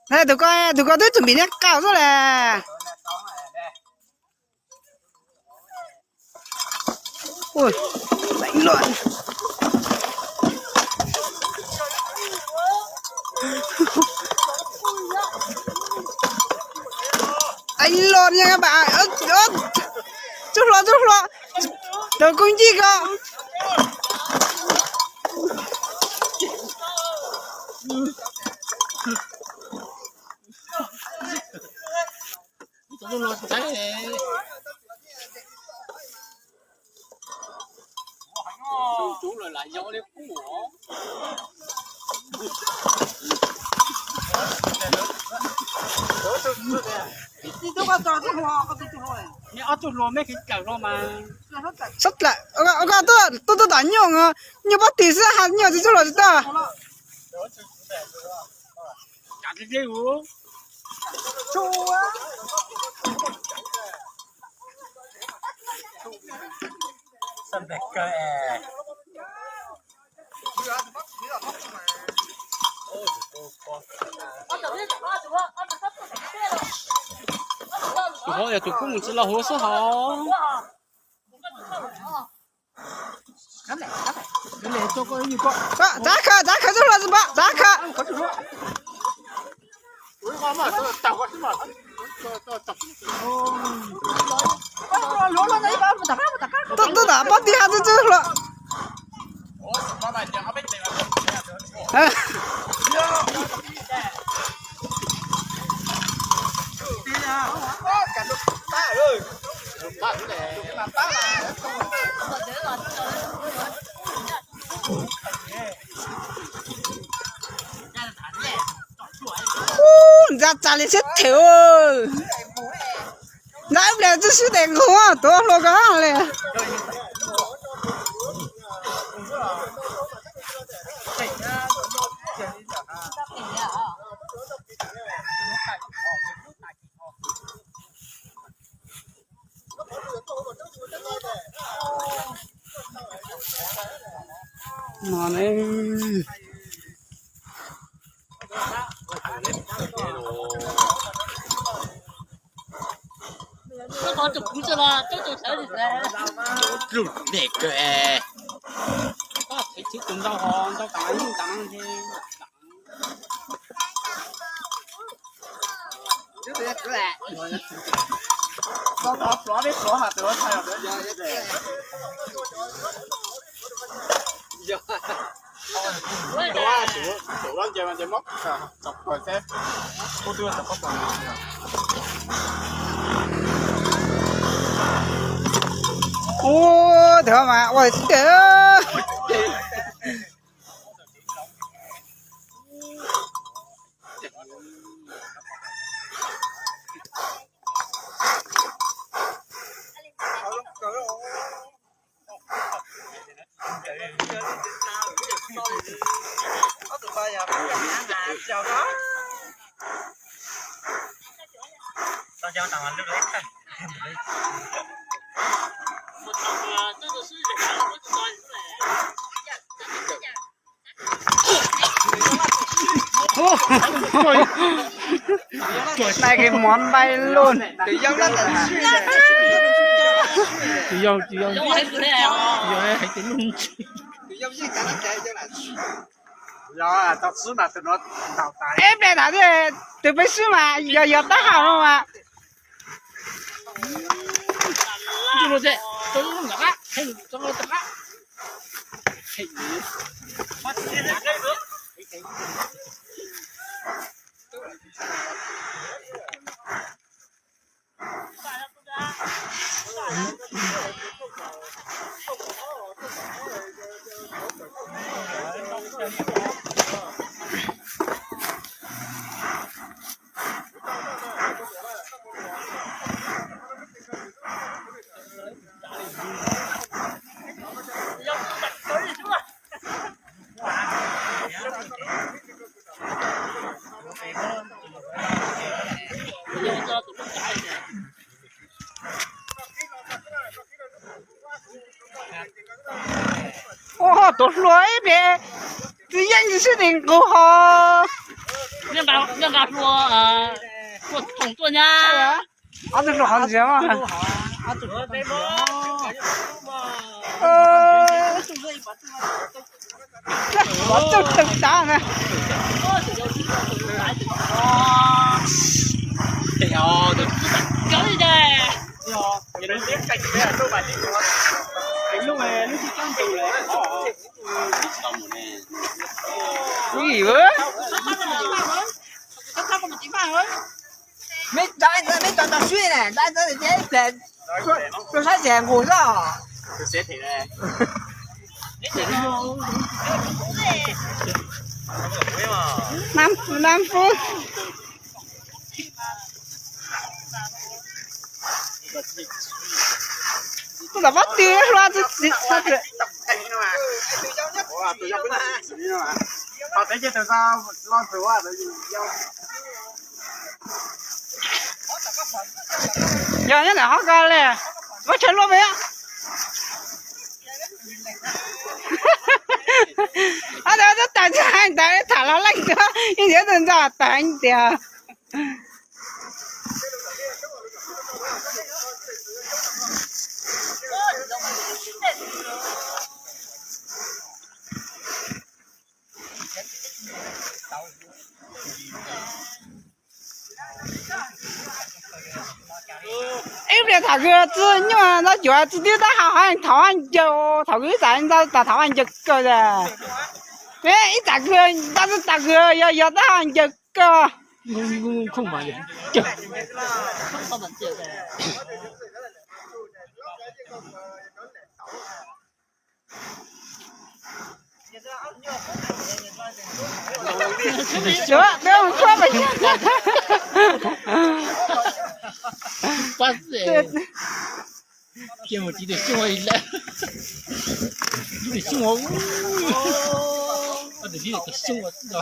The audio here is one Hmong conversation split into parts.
Tus ko, tus ko twb txum npim niag qaum xwb las. Los, tsuj hlo, tsuj hlo, tau kub ncig ko. Sab dlawm, tuaj tuaj tom nyuj, nyuj pob tis xwb, nyuj tsis txuj hlo tsis tau. Tus hauv yog tus kub mus tsis los huv xwb hos. Txav khaws, txav khaws txuj hlo tsis pom, txav khaws. Tuaj tom pob tis hab txuj txuj hlo. Ntxa tsa li siab thev. Ntxa ib pliag twb sib tes nqug tuav hluas ko li. No ne. Lub niag kawg es. Tus ntau ho ntau tas nyuj tas no. Ua, thov mas ua tiag. Tus yau, tus yau, tus yau hais tias lub ntsis. Ib pliag tham tus peb swb mas yog yog tab hau no mas. Ua ho tuav hluas ib pliag, tsis yeej tsis sib tes nqus ho. Nyob nqa hlua, hlua thoom tuaj nyab. Ob tug hluas qhov ntxiv mas. Pov tug tawg tav na. Ui, meb cov ntawd meb cov tau swb ne, cov ntawd tias ib pliag rau sab ces nqus xwb. Nam, nam pub. Tus tom pob tw hluas txiv txiv txhua tus. Yog nyob ntawm qhov ko li, muab tshaw luaj me. Ob tug twb tawg tsis hais ntawd tham los leej tuag, yeej txiav tus ntxo tawg heev tiag. Ib pliag thaum kws tsi nyuaj ntxov cuav tsi twb tab hau hov ncaws, thaum kws ib txwm ntxov tas thaum hov ncaws kawg. Ib txwm kws ntxov tsi tas kws yog yog tab hau ncaws kawg. Pab xwb. Cia mus tiv tus xyoob ua ib lawm. Tiv tus xyoob ua, tiv tus xyoob ua xwb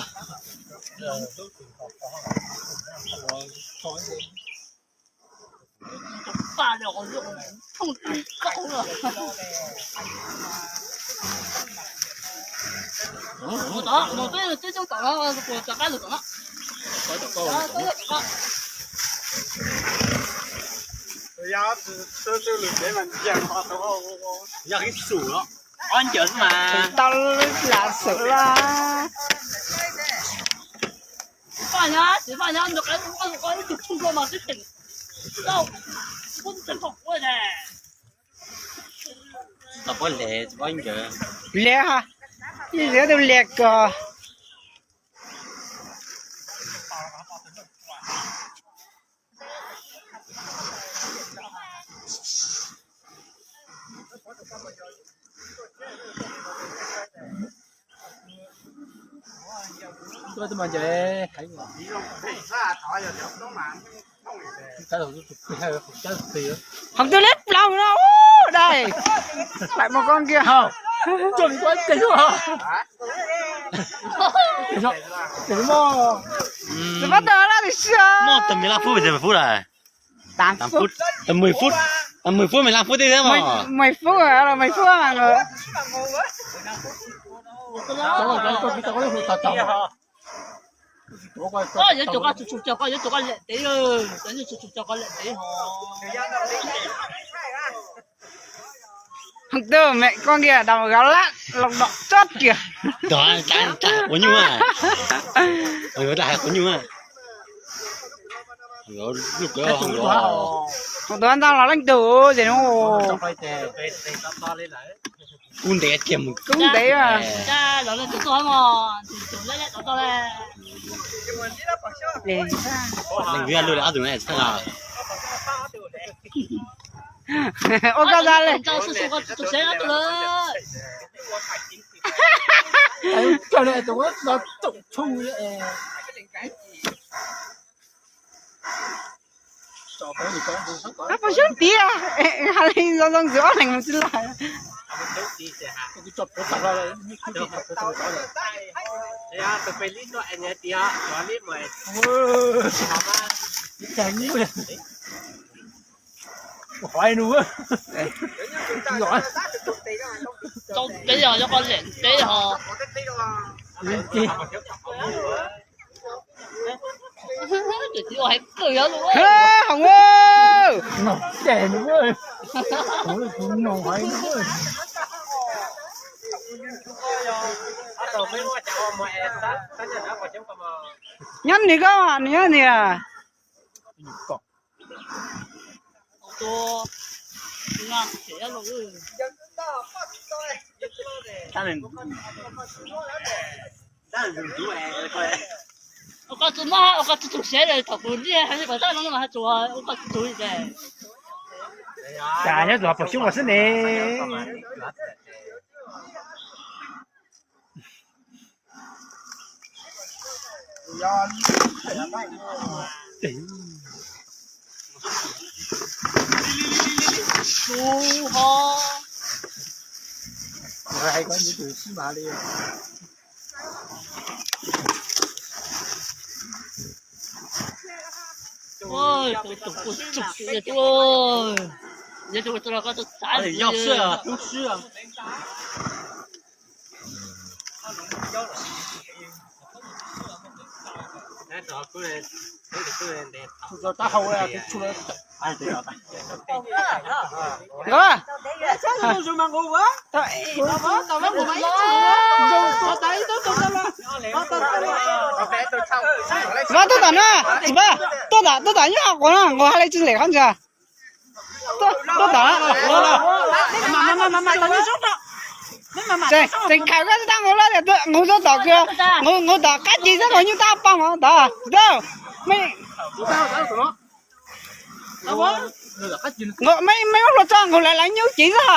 os. Yog ib xum ob ncaws xwb mas. Tau lam xum los. Tsis tau pab le, tsis pab ncaws. Le ha, ib txwm tus le kawg. Hom twg leb plaub no, dai, lawm mus koj kiag. Tsis pab tau laj li sib. Mười phút, mười lăm phút, mười lăm phút, mười phút, mười lăm phút tiếp theo mà. Mười phút, mười phút mà. Yuav cov koj tsum tsum cov koj, yuav cov koj lem ntev, yuav tsum tsum cov koj lem ntev ho. Tus me koj kiag daus gab lab los dom tsob kiag. Dom dab quav nyuj, dab quav nyuj. Tus ntag los leej twg ces no. Kub ntev tiag mus. Kub ntev. Leej via lug ob tug ne. Ua koj ntag li. Ab, pom xyoob tiag, hais li zoo zoo ntxwv ob leeg mus tsis lawm. Tau ntev os, yog koj lem ntev os. Hais kawg yog lus. Hais, hais. Nyob nws koj, nws nyob nws. Ua koj tsis tug siab thaum kuv niaj hais li pas taj no mas has tsuas ua koj tsis tug li ces. Cas nyob tsuas pom xyoob ua xwb ne. Nkawd, nkawd tuaj tom no, tsis pab, tuaj tom, tuaj tom nyob hauv quav no, nkaus hais li tsis lem qhov ntawd. Tuaj tom. Tseem khaws koj tsis tau nkaus lawm, nkaus tuaj tom kawg, nkaus tom qab ci xwb nkaus nyuj tab poj no tom. Nkaus, meb muab hlua tso nkaus lawv lawv nyuj ci xwb.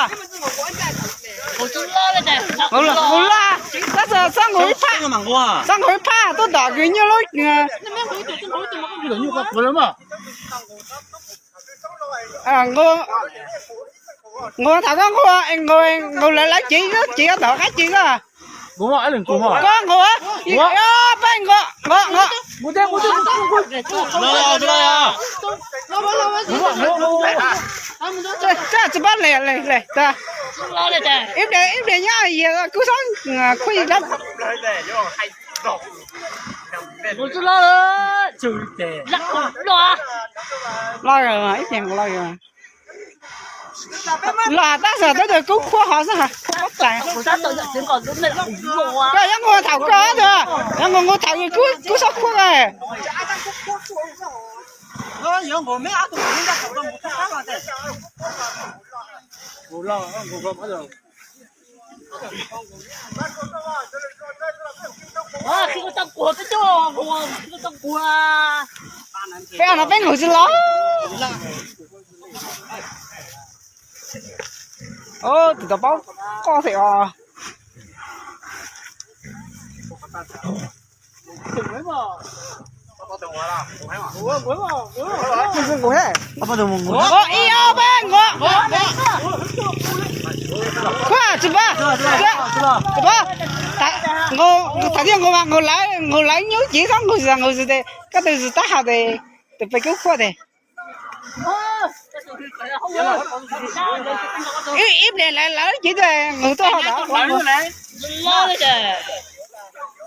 Nkaus laj, tab sis xob nkaus ib phaj, xob nkaus ib phaj tuaj tom kws nyuj lub. Nkaus, nkaus thaum koj nkaus, nkaus lawv lawv ci, ci tom qab ci xwb. Koj nkaus, peb nkaus, nkaus, nkaus. Tsis pab le, le, le. Ib pliag, ib pliag nyob yig kub xob khuj dab. Los, ib pliag los. Los tab sis twb kub khuab hov xwb. Koj yuav nkaus thaum koj, yuav nkaus nkaus thaum kub xob khuab koj. Peb no peb nkaus tsis los. Tus tau paub koj thiab os. Ib ob peb nkaus. Khuab tsis pab, tsis pab. Nkaus, thaum twg nkaus mas nkaus lawv, nkaus lawv nyuj ci xob nkaus, nkaus tes koj tus tab hau tes tus peb kub khuab tes. Ib pliag lawv lawv ci tes nkaus tuaj hau ntawd.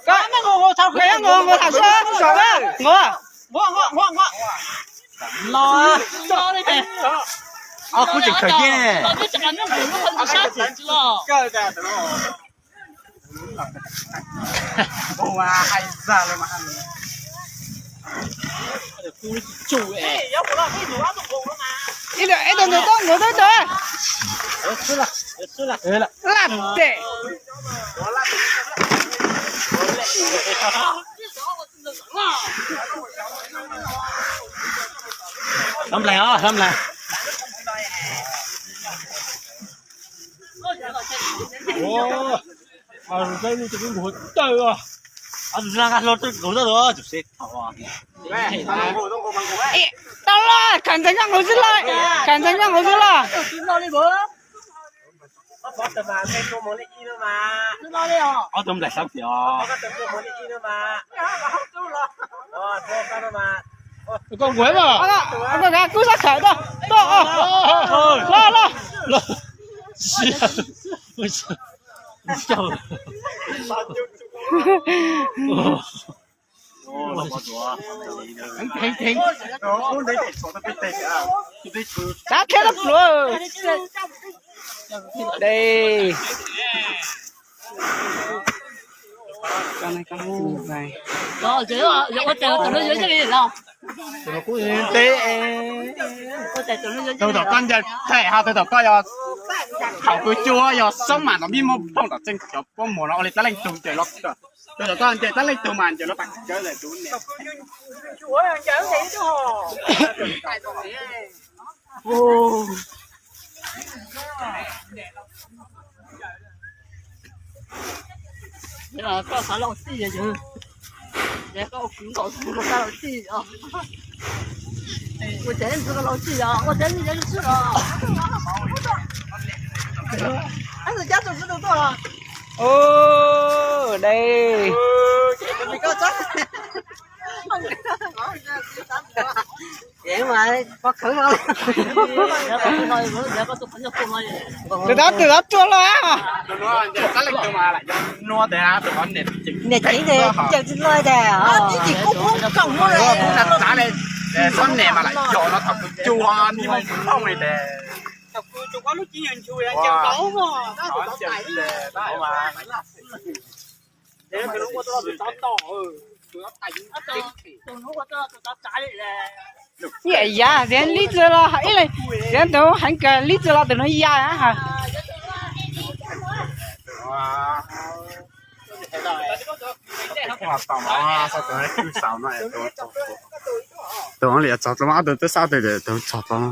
Koj nkaus, nkaus thaum koj, nkaus thaum koj, nkaus. Kuv tseem khaws kiag. Ib tug ntawm toj nkaus tau tau. Laj tes. Hlob nplaig os, hlob nplaig. Tus sib laj nqa hlo nkaus tau tus, tus sib thaum. Tau los, khaws ntxeev nkaus nkaus xwb los, khaws ntxeev nkaus nkaus xwb los. Ob tug nplaig sab tias. Koj nkaus mas. Koj kub xob khaws tuaj, tuaj. Los, los. Sab thiab lab pluav. Dej. Teb, tug tom koj ncaws them ho tug tom koj yog thaum kws cua yog xoob mas los mij muaj phooj tom txeeg cov pob muag no ua li tab leej tug ncaws los, tug tom koj ncaws tab leej tug mas ncaws los tas kawg le tus ne. Koj xav laus txij, koj kwv nkaus tus rau koj laus txij os. Ua cas ntxhw koj laus txij os, ua cas ntxhw cab tus xwb tus tuaj los. Ub, dej. Tus tod, tus tod tuaj los. Niam tsev ces caw tsis luag tas. Txhob niam mas lam yog no thaum kws cua nij muaj phooj li tes. Yav yav tias lib txwv los ib leeg, tias tus heev kawg lib txwv los tus no ya. Tus li txog dlua ob tug twb sab tes tus txog dlua.